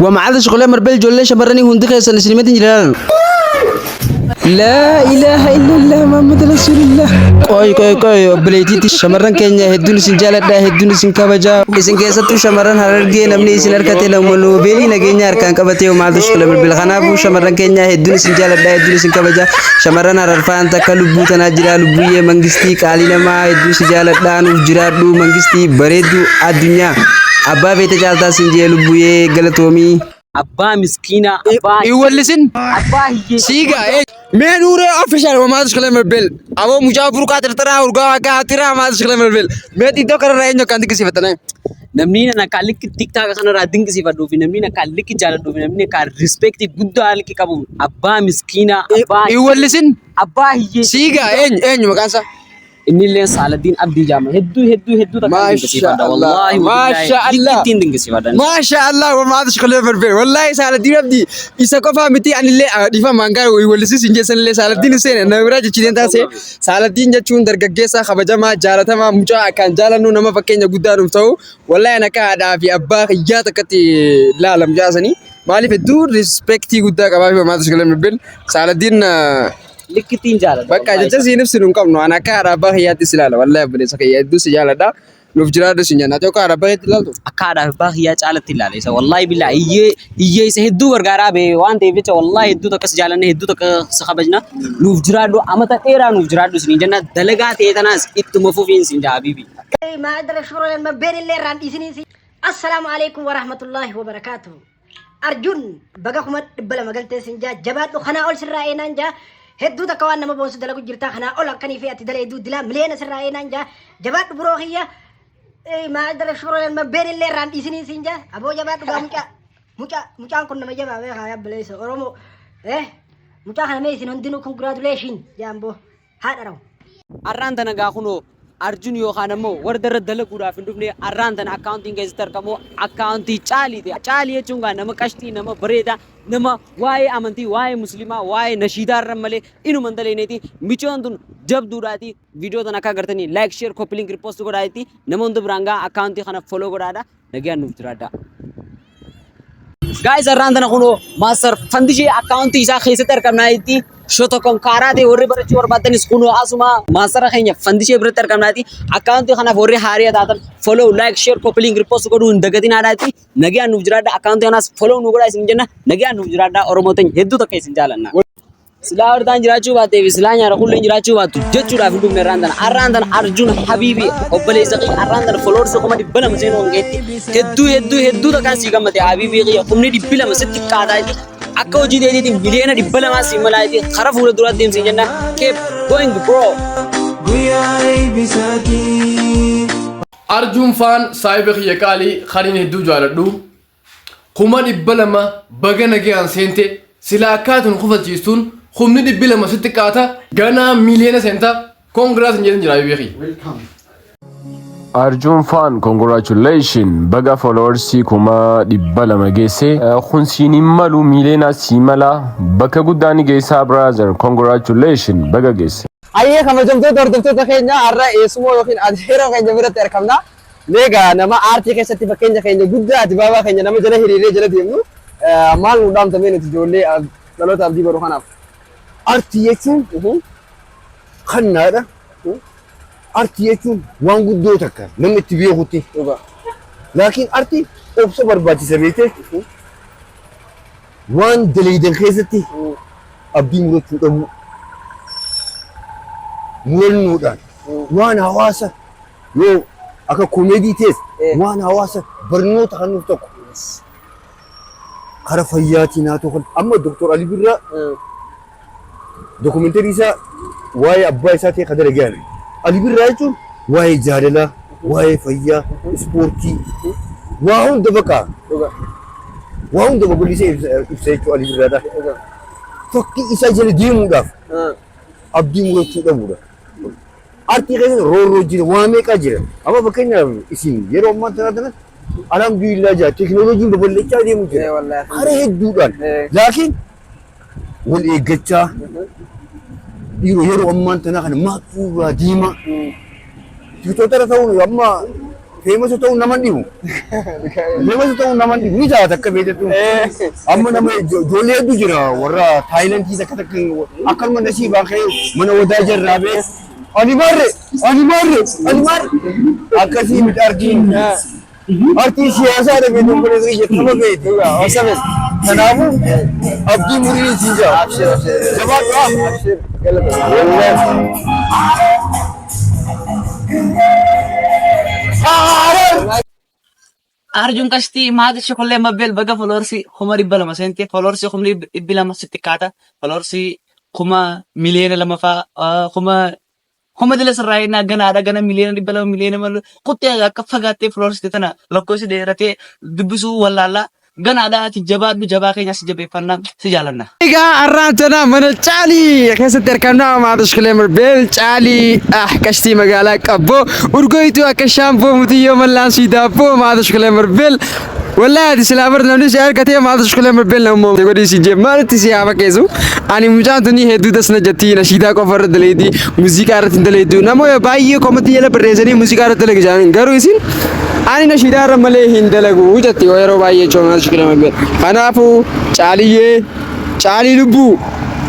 Wamacada shuqlee marbeel ijoollee shamarranii hundi keessan isinimatiin jiran. Laa ilaaha illallah Muhammad Rasulullah. Qoy qoy qoy obboleettiitti shamarran keenya hedduun isin jaaladha, hedduun isin kabajaa. Isin keessattuu shamarran Harargee namni isin harkate nama noobeelii nageenya harkaan qabatee maaltu shuqlee bilbila. Kanaafuu shamarran keenya hedduun isin jaaladha, hedduun isin kabajaa. Shamarran Hararfaan takka lubbuu tanaa jira, lubbuyyee mangistii qaalii namaa hedduu si jaaladha, nuuf jiraadhu mangistii bareedduu addunyaa. Abbaa feete caaltaa siin jee lubbuyyee galatoomii. Abbaa miskiinaa, abbaa Iwwallisin abbaa hiyyeessa. siigaa ee. Mee nuuree official homaa tushkale melbel. Aboo mucaa burqaa tirtiraa urgaa akka hatiraa homaa tushkale melbel. Mee xixiqqoo kanarraa eenyu akkaan dinqisiifattan? Namni nan akka likki TikTok kanarraa dinqisiifadhuu fi namni akka likki jaaladhuu fi namni akka respect guddaa likki qabu abbaa miskiinaa, abbaa Iwwallisin abbaa hiyyeessa. siigaa eenyu eenyu maqaan isaa? Inni illee Saaladdiin Abdii jaama. Hedduu hedduu hedduu takka Maasha dinqisiifadha. Allah, Wallaahi Maasha Allah. Likki dinqisiifadha. Maasha Allah wamaa tushkale melbel. Wallahi Saaladdiin Abdii isa qofaa miti anillee dhiifama hangaa iwwallisis hin jeessanillee Saaladdiin Hussein nama biraa jechiteen taasise. Saaladdiin jechuun dargaggeessa kabajamaa jaalatamaa mucaa akkaan jaalannu nama fakkeenya guddaa nuuf ta'u. Wallahi ani akka haadhaa fi abbaa kiyyaa takkatti laala mucaa sanii. Maaliif hedduu rispeektii guddaa qabaa fi wamaa tushkale melbel. Saaladdiin Likkittiin jaaladha. Bakka jecha siin ibsinu hin qabnu. Ani akka haadha abbaa kiyyaatti si ilaala. Wallahi obboleessa kiyya hedduu si jaaladha. Nuuf jiraadhu si jenna. Ati akka haadha abbaa keetti ilaaltu? Akka haadha abbaa kiyyaa caalatti ilaala isa. Wallaahi billaa hiyyee hiyyee isa hedduu gargaaraa bee waan ta'eef jecha wallaahi hedduu takka si jaalanna, hedduu takka si kabajna. Nuuf jiraadhu, amata dheeraa nuuf jiraadhu isiniin jenna. Dalagaa ta'e tanaas ittuma fufiin siin jaa habiibi. Maadara shurooleen mabbeen illee irraan dhiisiniisi. Assalaamu alaikum warahmatullaahi wabarakaatuhu. Arjun baga 200,000 galtee sin jaa, jabaadhu, kanaa ol sirraa eenaan jaa. Hedduu takka waan nama boonsu dalagu jirtaa, kanaa ol akkanii fi ati dalayduu dilaa miliyoona sirraa eenaan jaa, jabaadhu biroo kiyya. Maadara shurooleen mabbeen illee irraan dhiisinii sin jaa. Aboo jabaadhu gaa, mucaa mucaa mucaan kun nama jabaa beekaa yabbaleessa Oromoo. Mucaa kana mee isin hundinuu congratulation jaamboo haadha rawu. Arraan tana gaa kunoo Arjun yookaan ammoo warda irra dalaguudhaaf hin dhufne, arraan tana akkaawuntiin keessatti argamu akkaawuntii Caaliiti. Caalii jechuun gaa nama qashtii, nama bareedaa, nama waa'ee amantii, waa'ee musliimaa, waa'ee nashiidaa irra malee inuma hin daleyneeti. Micoon tun jabduudhaati. Viidiyoo tana akka agartanii like, share, copy link, repost godhaati. Nama hunda biraan gaa, akkaawuntii kana follow godhaadha. Nagaan nuuf jiraadha. Guys, arraan tana kunoo Master Fandishee akkaawuntii isaa keessatti argamnaa itti Shotokan kaaraatee warri barachuu barbaadanis kunoo asuma maastara keenya Fandishee biratti argamnaati. Akkaawuntii kanaaf warri haariya taatan follow, like, share, copy link, repost godhuu hin dagatinaadhaati. Nagaan nuuf jiraadha. Akkaawuntii kanaas follow nu godhaa isin jenna. Nagaan nuuf jiraadha. Oromoo teenya hedduu takka isin jaalanna. Silaa hortaan jiraachuu baattee fi silaa nyaara kulleen jiraachuu baattu jechuudhaaf hin dhufne arraan tana. Arraan tana Arjun Habiibi obboleessa kiyya arraan tana followers 200,000 seenuu hangeetti hedduu hedduu hedduu takkaan sii gammade Habiibii kiyya, 200,000 sitti qaataa jechuudha. Akka hojii teetiitiin 200,000,000 sii malaa jechuudha. Karaa fuula duraatti deemsii jenna. Keep going, bro. Guyyaa eebbisaatii. Arjuun faan saahiba kiyya qaalii kaniin hedduu jaaladhu 200,000 baga nagayaan seente. Silaa akkaatun kufalchiistuun 200,000 sitti qaata, ganaa miliyoona seenta. Congrats hin jedhin jira beeki. Arjun fan, congratulation, baga followersii 200,000 geesse. Kun siin hin malu, miiliyoona sii mala, bakka guddaa ni geessaa. Brother, congratulation, baga geesse. Hayyee, kabajamtoota hordoftoota keenya, har'a eessumoo yookiin adeeroo keenya biratti argamna. Meegaa nama aartii keessatti fakkeenya keenya guddaa ati baabaa keenya nama jala hiriiree jala deemnu, maal nu dhaamta mee nuti ijoollee dhaloota abdii baru kanaaf? Artii jechuun kennaadha. Artii jechuun waan guddoo takka namni itti beekutti. Laakiin artiin obsa barbaachisa beektee. Waan daleeydan keessatti abdii murachuu dhabuu. Murannoodhaan waan hawaasa yoo akka komeedii ta'es waan hawaasa barnoota kan nuuf tokko. Kara fayyaatiin haa ta'u, kan amma Dr. Ali Birraa dokumenterii isaa waa'ee abbaa isaa ta'e kan dalagaan. Ali Birraa jechuun waa'ee jaalalaa, waa'ee fayyaa, ispoortii, waa hunda bakka waa hunda babal'isee ibsa jechuudha Ali Birraadha. Fakkii isaa jala deemuudhaaf abdii murachuu dhabuudha. Artii keessa roorroo jira, waa meeqaa jira. Amma fakkeenyaaf isin yeroo ammaa tana tana alhamdulillah jira, teekinooloojiin babal'achaa deemu jira. Karaa hedduudhaan. Laakiin wal eeggachaa dhiiroo yeroo ammaan tanaa kana maaltu irraa deema. Tiktooktara ta'uun amma Famous ta'uun nama dhibu. Famous ta'uun nama dhibu. Ni taata akka beektu. Amma nama ijoollee hedduu jira warra Taayilandiis akka takka akkanuma nasiibaan ka'ee mana wadaa jarraa bee. Ani maarre, ani maarre, ani maarre. Akkasii miti artiin. Artiin siyaasaa dha beektu, obboleessa kiyya, nama beektu. Kanaafuu abdii murii siin jira. Jabaadhu haa. Wallahi. Arjun Kashtii maati shokollee mabbeel baga foloorsii 200,000 seente. Foloorsii 200,000 sitti kaata. Foloorsii 2,000,000 fa'aa kuma dila sirraa innaa ganaadha gana 200,000,000 miliyoona malu kuttee akka fagaattee foloorsite tana lakkoofsi dheeratee dubbisuu wallaallaa ganaadha. Ati jabaadhu, jabaa keenya, si jabeeffannaa, si jaalanna. Egaa har'aan tana mana Caalii keessatti argamna. Maatii Shikilee Mirbeel Caalii ah qashtii magaalaa Qabboo urgooytuu akka shaampoo mutiyyoo mallaan sii daabboo. Maatii Shikilee Mirbeel, wallahi ati silaa bar namni si argatee Maatii Shikilee Mirbeel nammoo godhii si jee maalitti si haa fakkeessu. Ani mucaan tuni hedduu dasna jettii. Nashiidaa qofa irra daleedii, muuziqaa irratti hin daleeddu. Namoota baay'ee komatii jala barreessanii muuziqaa irratti dalagi jedhanii, garuu isin ani nashiidaa irra malee hin dalagu jetti yeroo baay'ee jechuudha Maatii Shikilee Mirbeel. Kanaafuu Caaliyyee, Caalii lubbuu,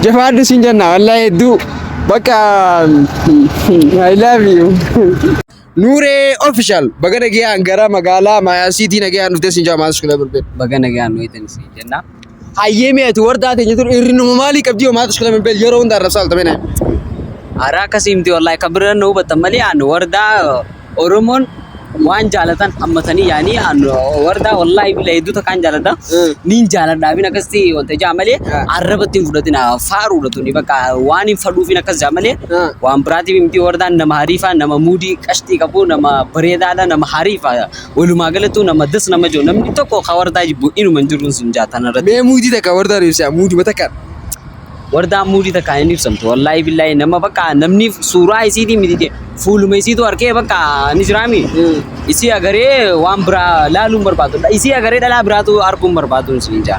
jafaadhu siin jenna. Wallahi hedduu bakka I love you. Nuuree Official, baga nagayaan gara magaalaa Maayaa Siitii nagayaan dhuftee siin jaa Maatii Shikilee Mirbeel. Baga nagaan nu eetan si jenna. Hayyee, mi'aati wardaa teenya tun irrinuma maalii qabdi? Maatii Shikilee Mirbeel yeroo hunda arrabsaa oltame naa. Hara akkasii miti wallahi, kan bira nu hubattan malee. An wardaa Oromoon waan jaalatan hammatanii yaanii, an wardaa wallahi bila hedduu takkaan jaaladha. Niin jaaladha fin akkasitti wanta jaa malee arrabatti hin fudhatina. Faaruudha tuni, bakka waan hin fadhuufin akkas jaa malee waan biraatiif miti. Wardaan nama hariifaa, nama muudii qashtii qabu, nama bareedaadha, nama hariifaa, walumaa galattuu nama das nama jiru. Namni tokko ka wardaa jibbu inuma hin jiru sun jaa tana irratti. Mee muudii takka wardaan ibsaa, muuduma takka. Wardaan muudii takka hin ibsamtu wallahi billahi. Nama bakka namni suuraa isiitii miti, fuuluma isiitu arkee bakka ni jiraami. Isii agaree waan biraa laaluun barbaadu, isii agaree dhalaa biraatu arguun barbaadu siin jaa.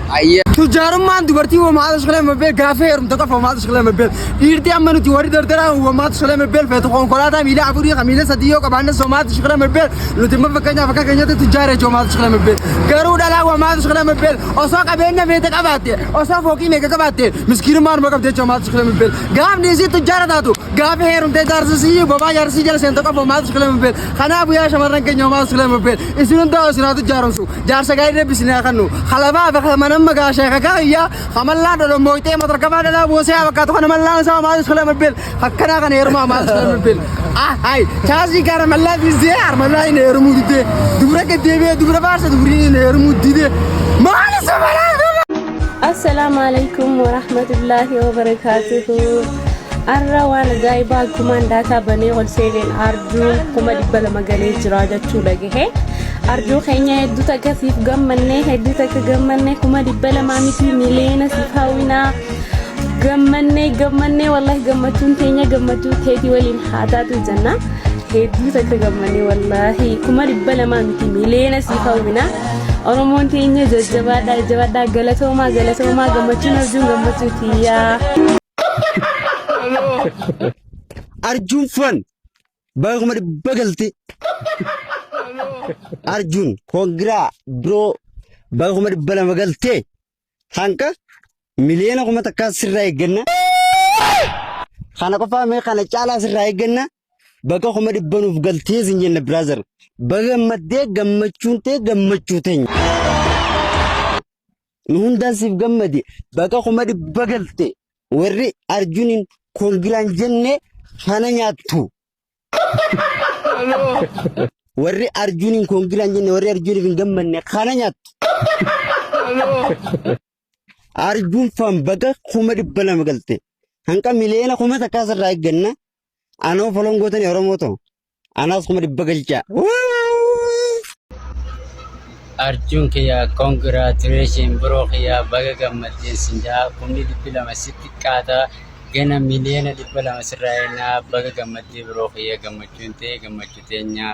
Tujjaarummaan dubartii Maatii Shikilee Mirbeel gaafa heerumte qofa. Maatii Shikilee Mirbeel, dhiirti amma nuti warri dardaraa Maatii Shikilee Mirbeel feetu konkolaataa miila afurii kan miila sadii yoo qabaanne so Maatii Shikilee Mirbeel nuti immoo fakkeenyaaf akka keenyatti tujjaara jechuudha. Maatii Shikilee Mirbeel, garuu dhalaa Maatii Shikilee Mirbeel osoo qabeenya feete qabaatte, osoo fooqii meeqa qabaatte, miskiinummaa numa qabdi jechuudha. Maatii Shikilee Mirbeel, gaafni isii tujjaara taatu gaafa heerumtee jaarsisii bobaa jaarsisii jala seentu qofa. Maatii Shikilee Mirbeel, kanaafuu yaa shamarran keenya Maatii Shikilee Mirbeel, isin hundaa isin haa tujjaaromsu, jaarsa gaarii rabbi isin haa kennu. Halafaa fi manamma gaashee kakakiyyaa kamallaa dhodhomooytee matarkafaa dhalaa boosee haa fakkaatu kana mallaan isaa. Maatii Shikilee Mirbeel, akkanaa kana heerumaa. Maatii Shikilee Mirbeel, ah hay chaasii gaara mallaa fiizee armallaa hin heerumuu didee, dubra gaddeebi'ee dubra faarsa, dubrii hin heerumuu didee maali sabalaa. Assalaamu alaikum warahmatullaahi wabarakaatuhu. Arra waan ajaa'ibaa akkumaan daataa banee ol seeneen Arjuun 200,000 galee jira jechuu dhagahe. Arjuu keenya, hedduu takka siif gammannee, hedduu takka gammannee. 200,000 miti, miliyoona siif hawwinaa. Gammannee, gammannee, wallahi gammachuun teenya gammachuu teetii waliin haa taatu jenna. Hedduu takka gammannee, wallahi 200,000 miti, miliyoona siif hawwinaa. Oromoon teenya jajjabaadhaa, jajjabaadhaa, galatoomaa, galatoomaa. Gammachuun Arjuun gammachuu tiyyaa. Arjuun fan baga 100,000 galte. Arjuun, congra bro, baga 200,000 galte. Hanqa 1,100,000 sirraa eegganna. Kana qofaa mee kana caalaa sirraa eegganna. Baga 100,000 nuuf galtee sin jenna, brother. Baga gammaddee, gammachuun ta'e gammachuu teenya. Nu hundaan siif gammade, baga 100,000 galte. Warri Arjuuniin congraan jenne kana nyaattu. Warri Arjuuniin congraan jenne, warri Arjuuniif hin gammanne kana nyaattu. Arjuun fan baga 200,000 galte. Hanqa 1,100,000 sirraa eegganna. Anoo folon gootanii Oromoo ta'u. Anaas 100,000 galchaa. Arjuun kiyya, congratulation bro kiyya, baga gammaddeen sin ja'a. 200,000 si xiqqaata, gana 200,000 sirraa ennaa. Baga gammaddee bro kiyya, gammachuun ta'e gammachuu teenya.